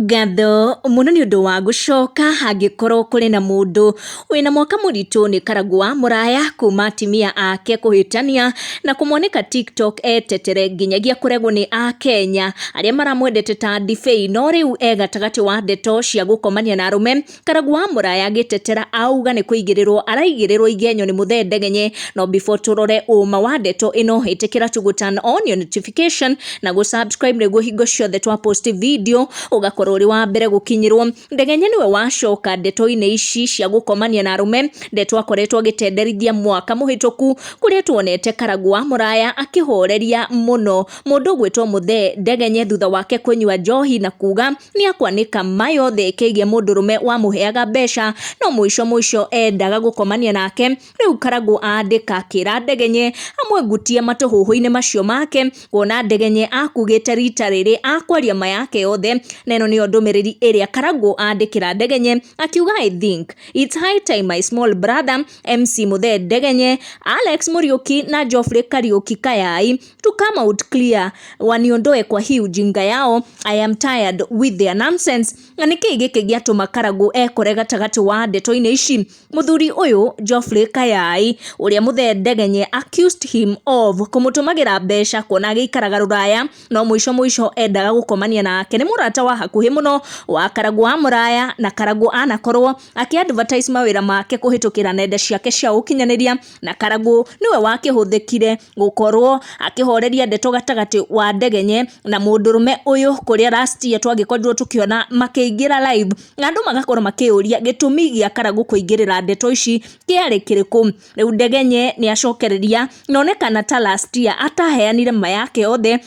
Ngatho mũno nĩ ũndũ wa gũcoka angĩkorwo kũrĩ na mũndũ wĩna mwaka mũritũ nĩ Karangũ wa Mũraya kuma atimia ake kũhĩtania na kũmwanĩka TikTok etetere nginyagia kũregwo nĩ Akenya arĩa maramwendete ta ndibei no rĩu e gatagatĩ wa ndeto cia gũkomania na arũme. Karangũ wa Mũraya agĩtetera auga nĩ kũigĩrĩrwo araigĩrĩrwo igenyo nĩ Mũthee Ndegenye. No before tũrore ũma wa ndeto ĩno, ĩtĩkĩra tu gũ turn on your notification na gũ subscribe nĩguo hingo ciothe twa post video ũgakorwo ũrĩ wa mbere gũkinyĩrwo. Ndegenye nĩwe wacoka ndeto-inĩ ici cia gũkomania na arũme, ndeto akoretwo agĩtenderithia mwaka mũhĩtũku kũrĩa tuonete Karangũ wa Mũraya akĩhoreria mũno mũndũ ũgwĩtwo Mũthee Ndegenye thutha wake kũnyua njohi na kuga nĩ akwanĩka ma yothe ĩkĩgiĩ mũndũrũme wamũheaga mbeca no mũico mũico endaga gũkomania nake. Rĩu Karangũ andĩka akĩra Ndegenye amwengutie matũhũhũ-inĩ macio make kuona Ndegenye akugĩte rita rĩrĩ akwaria ma yake yothe, na ĩno nĩyo ndũmĩrĩri ĩrĩa Karangũ andĩkĩra Ndegenye akiuga I think it's high time my small brother MC Mũthee Ndegenye, Alex Muriuki na Geoffrey Kariuki Kayai to come out clear waniondoe kwa hii ujinga yao, I am tired with their nonsense. Na nĩkĩĩ gĩkĩ gĩatũma Karangũ ekore gatagatĩ wa ndeto-inĩ ici? Mũthuri ũyũ Geoffrey Kayai ũrĩa Mũthee Ndegenye accused him of kũmũtũmagĩra mbeca kuona agĩikaraga rũraya no mũico mũico endaga gũkomania nake. Nĩ mũrata wa hakuhĩ mũno wa Karangũ wa Mũraya na Karangũ anakorwo akĩ advertise mawĩra make kũhĩtũkĩra nenda ciake cia ũkinyanĩria, na Karangũ nĩwe wakĩhũthĩkire gũkorwo akĩhoreria ndeto gatagatĩ wa Ndegenye na mũndũrũme ũyũ kũrĩa last year twagĩkorirwo tũkĩona makĩingĩra live na andũ magakorwo makĩyũria gĩtũmi gĩa Karangũ kũingĩrĩra ndeto ici kĩarĩ kĩrĩkũ. Rĩu Ndegenye nĩ acokereria na onekana ta last year ataheanire ma yake yothe.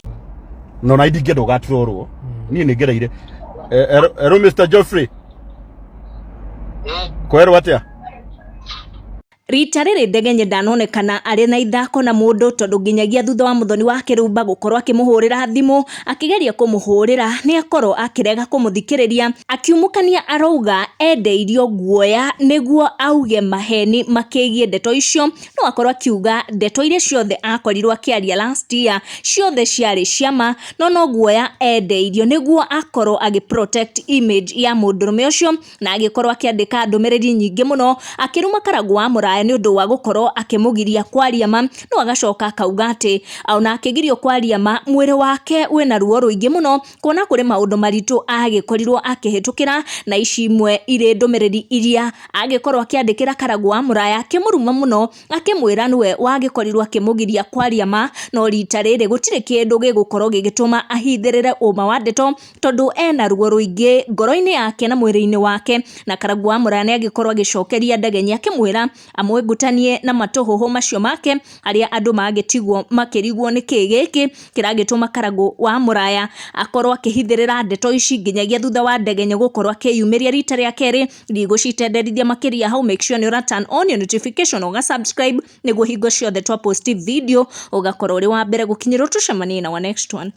No na ndingĩenda ũgaturorwo niĩ nĩ ngereire. Ero Mr Geoffrey, kwerwo atĩa? Rita rĩrĩ Ndegenye ndanonekana arĩ na ithako na mũndũ tondũ nginyagia thutha wa Mũthoni wa Kĩrumba gũkorwo akĩmũhũrĩra thimũ akĩgeria kũmũhũrĩra nĩ akorwo akĩrega kũmũthikĩrĩria, akiumũkania arauga endeirio guoya nĩguo auge maheni makĩgiĩ ndeto icio, no akorwo akiuga ndeto iria ciothe akorirwo akĩaria last year ciothe ciarĩ ciama no no guoya endeirio nĩguo akorwo agĩ protect image ya mũndũrũme ũcio, na agĩkorwo akĩandĩka ndũmĩrĩri nyingĩ mũno akĩruma Karangũ wa Mũraya nĩ ũndũ wa gũkorwo akĩmũgiria kwaria ma, no agacoka akauga atĩ ona akĩgirio kwaria ma mwĩrĩ wake wĩna ruo rũingĩ mũno kuona kũrĩ maũndũ maritũ agĩkorirwo akĩhĩtũkĩra, na ici imwe irĩ ndũmĩrĩri iria agĩkorwo akĩandĩkĩra Karangũ wa Mũraya akĩmũruma mũno akĩmwĩra nĩwe wagĩkorirwo akĩmũgiria kwaria ma, no rita rĩrĩ gũtirĩ kĩndũ gĩgũkorwo gĩgĩtũma ahithĩrĩre ũma wa ndeto tondũ ena ruo rũingĩ ngoro-inĩ yake na mwĩrĩ-inĩ wake. Na Karangũ wa Mũraya nĩ agĩkorwo agĩcokeria Ndegenye akĩmwĩra amwĩngutanie na matũhũhũ macio make arĩa andũ magĩtigwo makĩrigwo nĩkĩ gĩkĩ kĩragĩtũma Karangũ wa Mũraya akorwo akĩhithĩrĩra ndeto ici nginyagia thutha wa Ndegenye gũkorwo akĩyumĩria rita rĩa kerĩ. Ndigũcitenderithia makĩria hau, make sure nĩ ũra turn on your notification ũga subscribe nĩguo hingo ciothe twa post video ũgakorwo ũrĩ wa mbere gũkinyĩrwo. Tũcemanie na wa next one.